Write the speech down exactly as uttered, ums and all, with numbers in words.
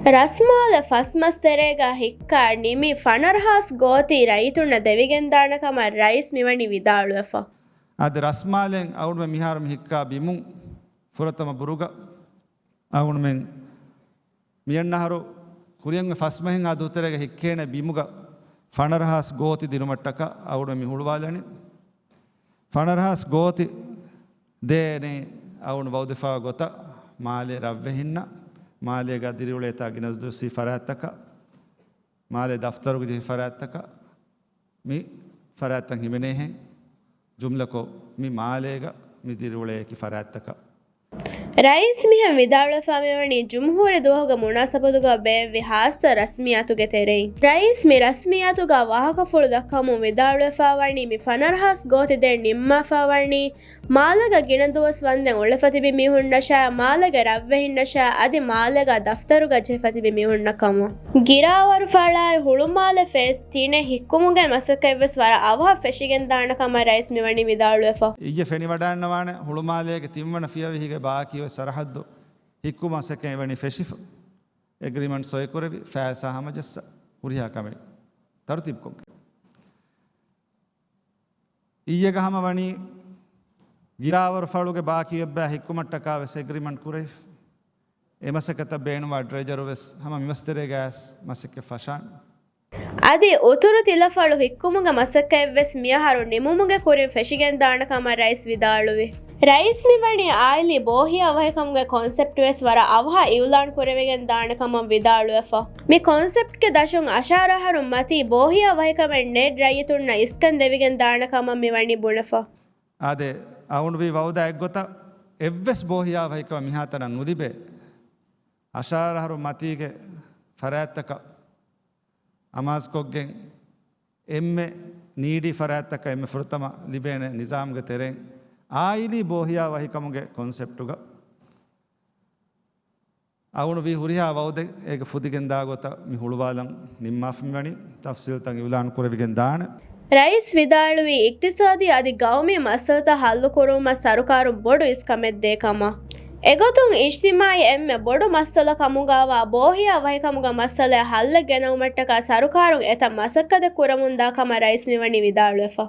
ރަސްމާލެ ފަސް މަސް ތެރޭގަ ހިއްކާ ނިމި ފަނަރަހާސް ގޯތި ރައްޔިތުންނަށް ދެވިގެންދާނެ ކަމަށް ރައީސް މިވަނީ ވިދާޅުވެފަ. އަދި ރަސްމާލެން އަޅުގަނޑުމެން މިހާރު މި ހިއްކާ ބިމުން ފުރަތަމަ ބުރުގަ އަޅުގަނޑުމެން މިއަންނަ އަހަރު ކުރިއަށް ފަސް މަހެއްހާ ދުވަހު ތެރޭގަ ހިއްކޭނެ ބިމުގަ ފަނަރަހާސް ގޯތި ދިނުމަށްޓަކާ އަޅުގަނޑު މި ހުޅުވާލަނީ. ފަނަރަހާސް ގޯތި ދޭނެ އަޅުގަނޑު ވައުދެފާ ގޮތަށް މާލޭ ރަށްވެހިންނަށް، މާލޭގަ ދިރިއުޅޭތާ ގިނަ ދުވަސްވީ ފަރާތްތަކަށް، މާލޭ ދަފްތަރުގަ ޖެހި ފަރާތްތަކަށް، މި ފަރާތްތައް ހިމެނޭހެން ޖުމްލަކޮށް، މި މާލޭގަ މި ދިރިއުޅޭ އެކި ފަރާތްތަކަށް. ރައީސް މިހެން ވިދާޅުވެފާ މިވަނީ ޖުމްހޫރީ ދުވަހުގެ މުނާސަބަތުގަ ބޭއްވި ހާއްސަ ރަސްމިއްޔާތުގެ ތެރެއިން. ރައީސް މި ރަސްމިއްޔާތުގަ ވާހަކަފުޅު ދައްކަމުން ވިދާޅުވެފާ ވަނީ މި ފަނަރަހާސް ގޯތި ދޭން ނިންމާފާ ވަނީ މާލޭގަ ގިނަ ދުވަސް ވަންދެން އުޅެފަ ތިބި މީހުންނަށާ، މާލޭގެ ރަށްވެހިންނަށާ، އަދި މާލޭގަ ދަފްތަރުގަ ޖެހިފަ ތިބި މީހުންނަށް ކަމަށް. ގިރާވަރުފަޅާއި ހުޅުމާލެ ފޭޒް ތިނެއް ހިއްކުމުގެ މަސައްކަތްވެސް ވަރަށް އަވަހަށް ފެށިގެންދާނެ ކަމަށް ރައީސް މިވަނީ ވިދާޅުވެފަ. އިއްޔެ ފެނިވަޑައިގަންނަވާނެ ހުޅުމާލޭގެ ތިންވަނަ ފިޔަވަހީގެ ބާކީވެ ސަރަހައްދު ހިއްކުމަށް މަސައްކަތް ވަނީ ފެށިފަ. އެގްރިމަންޓް ސޮއިކުރެވި ފައިސާ ހަމަޖައްސާ ހުރިހާ ކަމެއް ތަރުތީބުކޮށްގެން. އިއްޔެގަ ހަމަ ވަނީ ގިރާވަރުފަޅުގެ ބާކީ އެއްބައި ހިއްކުމަށްޓަކާ ވެސް އެގްރިމަންޓް ކުރެވިފަ. އެ މަސައްކަތަށް ބޭނުންވާ ޑްރެޖަރު ވެސް ހަމަ މި މަސް ތެރޭގަ މަސައްކަތް ފަށާނެ. އަދި އުތުރު ތިލަފަޅު ހިއްކުމުގެ މަސައްކަތްވެސް މިއަހަރު ނިމުމުގެ ކުރިން ފެށިގެންދާނެ ކަމަށް ރައީސް ވިދާޅުވި. ރައީސް މިވަނީ އާއިލީ ބޯހިޔާ ވަހިކަމުގެ ކޮންސެޕްޓް ވެސް ވަރަށް އަވަހަށް އިއުލާން ކުރެވިގެން ދާނެ ކަމަށް ވިދާޅުވެފަ. މި ކޮންސެޕްޓްގެ ދަށުން އަށާރަ އަހަރު މަތީ ބޯހިޔާ ވަހިކަމެއް ނެތް ރައްޔިތުންނަށް އިސްކަން ދެވިގެން ދާނެ ކަމަށް މިވަނީ ބުނެފަ. އާދެ، އަޅުގަނޑު ވީ ވައުދާ އެއްގޮތަށް އެއްވެސް ބޯހިޔާ ވަހިކަމެއް މިހާތަނަށް ނުލިބޭ. އަށާރަ އަހަރު މަތީގެ ފަރާތްތަކަށް އަމާޒުކޮށްގެން އެންމެ ނީޑީ ފަރާތްތަކަށް އެންމެ ފުރަތަމަ ލިބޭނެ ނިޒާމްގެ ތެރެއިން އާއިލީ ބޯހިޔާ ވަހިކަމުގެ ކޮންސެޕްޓުގަ އަޅުގަނޑު ވީ ހުރިހާ ވައުދެއް އޭގެ ފުދިގެން ދާ ގޮތަށް މި ހުޅުވާލަން ނިންމާފަ މިވަނީ. ތަފްސީލްތައް އިއުލާން ކުރެވިގެން ދާނެ. ރައީސް ވިދާޅުވީ، އިޤްތިޞާދީ އަދި ގައުމީ މައްސަލަތައް ހައްލުކުރުމަށް ސަރުކާރުން ބޮޑު އިސްކަމެއް ދޭ ކަމަށް. އެގޮތުން އިޖްތިމާޢީ އެންމެ ބޮޑު މައްސަލަ ކަމުގައިވާ ބޯހިޔާ ވަހިކަމުގެ މައްސަލައަށް ހައްލެއް ގެނައުމަށްޓަކާ ސަރުކާރުން އެތައް މަސައްކަތެއް ކުރަމުންދާ ކަމަށް ރައީސް މިވަނީ ވިދާޅުވެފަ.